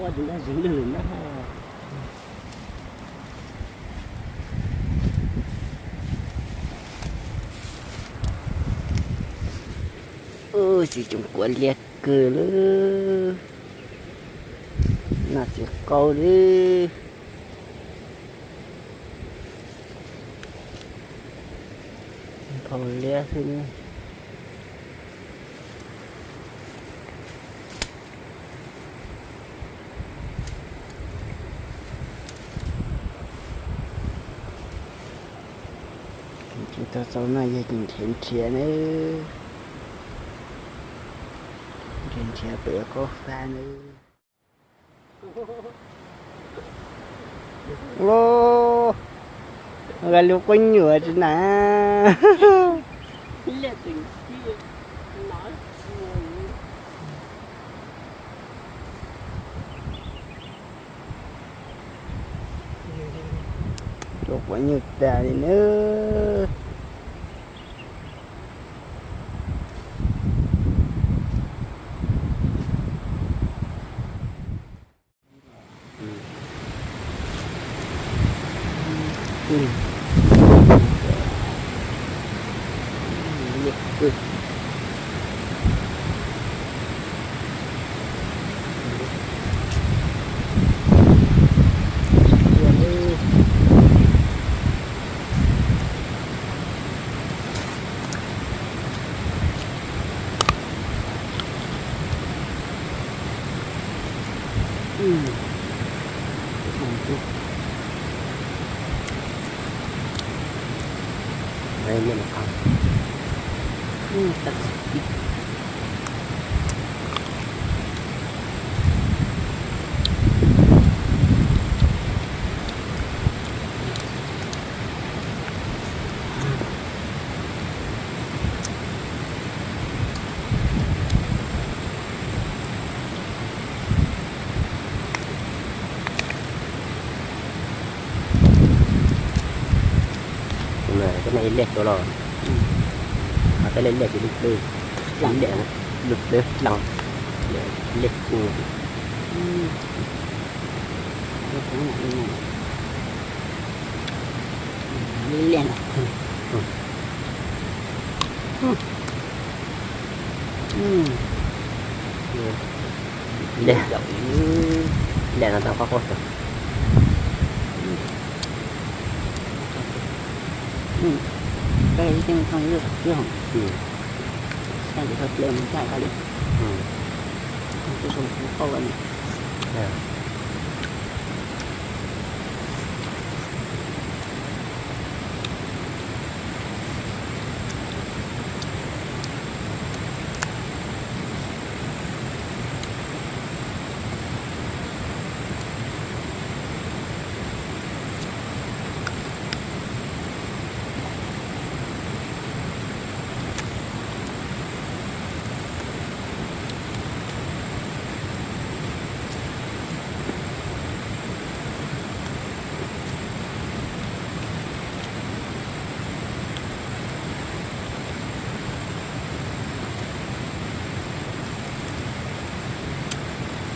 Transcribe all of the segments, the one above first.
Ua tus nyob zeeg lwg lwm nyob. Ub, tsis tsoom kuav liab kawg lawm. Noj tsis qau li. Nphau liab xwb. Tsis tau txaus noj yog ces nrhiav nrhiav nawb. Nrhiav nrhiav pem yuav kaub fab nawb. Los, gais lus quab nyuam tsis na. Lus quab nyuam tas li nawb. Tus no ib leeg tuaj los, ho tab lej liaj ces lub plwb, liaj, lub plwb dlees, liaj kub. Liaj, liaj no tau qab quaj tag.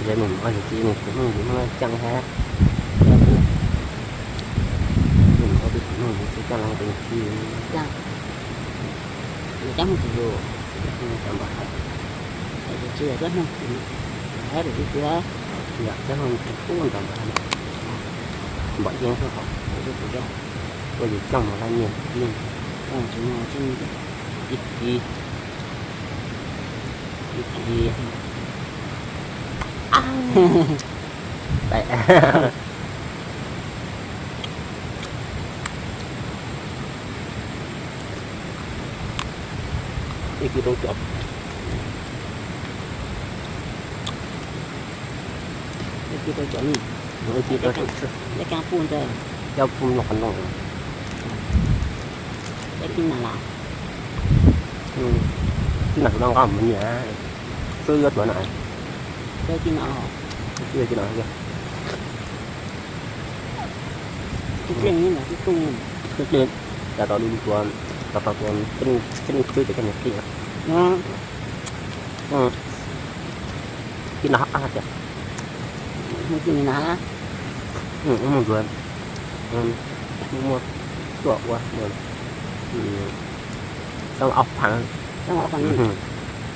Ces mus ob tug txiv nws tus hnub tus hnub ceeb thiab. Mus ob tug tus hnub tus txiv ceeb los tus txiv ceeb mus tus yus. Tsis yog cov hnub, yog cov hnub, yog cov hnub tsis pub ntawd npam yeeb xwb hos. Ua yus coj mus laj nyiaj yeej. Ib kis, ib kis, ib kis rau cov, ib kis rau cov ni, ib kis rau cov, cov pub no qhov no, cov pub na los, pub na tus no nqa mus nyiam, xwb yuav tuag na, xwb yuav tuag na. Tus dlej, cas tau lub tuag, tau tau tuag, ceb ceb ceb cov coj niag dlej. Tib no hab qab tias, Mus txij li na. Mus ntsuag, muaj tuaj ua, xeeb ob phav,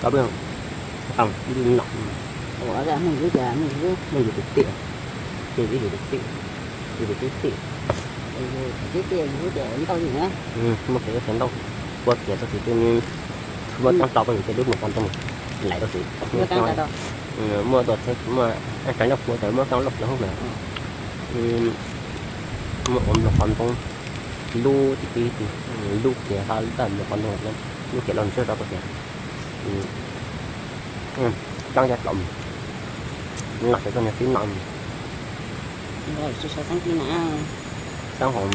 tau peb qee li no. Mus ntsuag tiag tiag, mus ntsuag tiag tiag, mus ntsuag tiag tiag, tiag tiag ntau li na. Muaj kev ua txhais ntau, ua kiag tau sis twb muaj txeeb rau peb ces twb mus qhov ntoo lawm tau sis. Muaj tuaj txhais muaj tseem loj puav tawm muaj txeeb loj puav hub na. Muaj ua nploog qhov ntoo, lub ti ti ti, lub kiag ha lub taj nploog qhov ntoo, lub kiag los ntsawj rau pem kiag. Tseeb cov tlaus mus, no cov txoj niag tib no mus. Xeeb hauv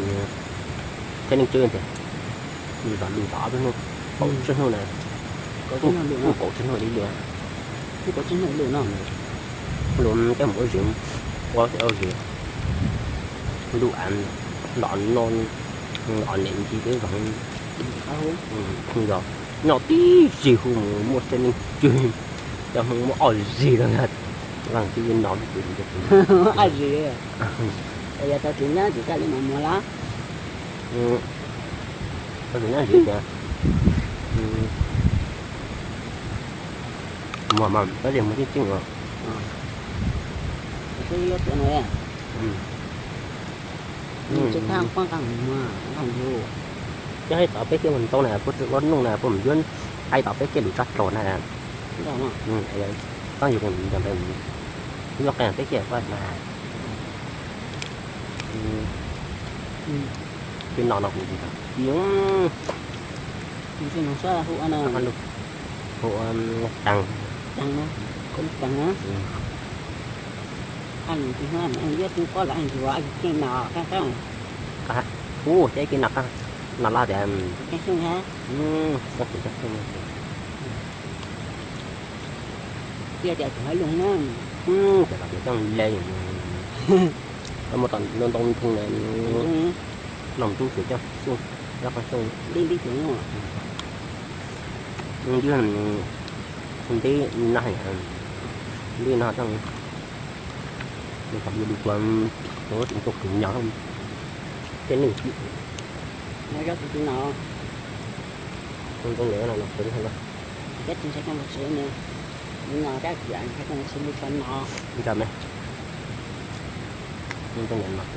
thiab neej tswb tiag, lus zom lus zom ob peb hnub, kaum tsib hnub na, kuj kaum tsib hnub li lus, kuj kaum tsib hnub li lus no. Luag tej mus ua zis, ua ua zis, lus av los no, los nim ntsis peb zog, yog nyob tib si hu mus muaj tej neej tswb, cov Hmoob muaj ob zis los yog, vaj tib no, ob zis, yog tau tsis nyob tsis kaj li mas muag lawm. Tau tsis nyob zis tias, muag mas tab sis muag tseeb tseeb os. Tsis thaj qhuab nqa mus muag nqa mus. Yog hais tod peb kiag mus ntoo na, puab tsis ua nuj na, puab mus yuav hais tod peb kiag lus tsab dlaug na. Txhob yus nco ntawd, yuav qee peb kiag pab na. Peb no no kuv tsis tau. Hu ua taag, taag na, koob taag na. Ib tug pob lawv yuav tug pob lawv yuav keej no, ub, ces keej no, no los tias, tias tias tsis hais lus na, ces los tias coj le, muaj tom ntoo ntoo na, los ntub ces coj xyuj, coj qhov xyuj, ntib ntib ces ntib, ntib no, ntib no coj, kom yus lus tuag, tus tus nyog, tej neeg, no, ntoo ntoo no los pw, ntawm no, ntawm no,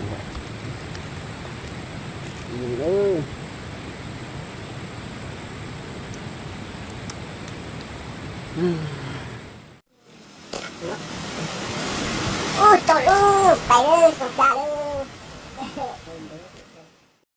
ub, tau lub pais lub tau pla lub.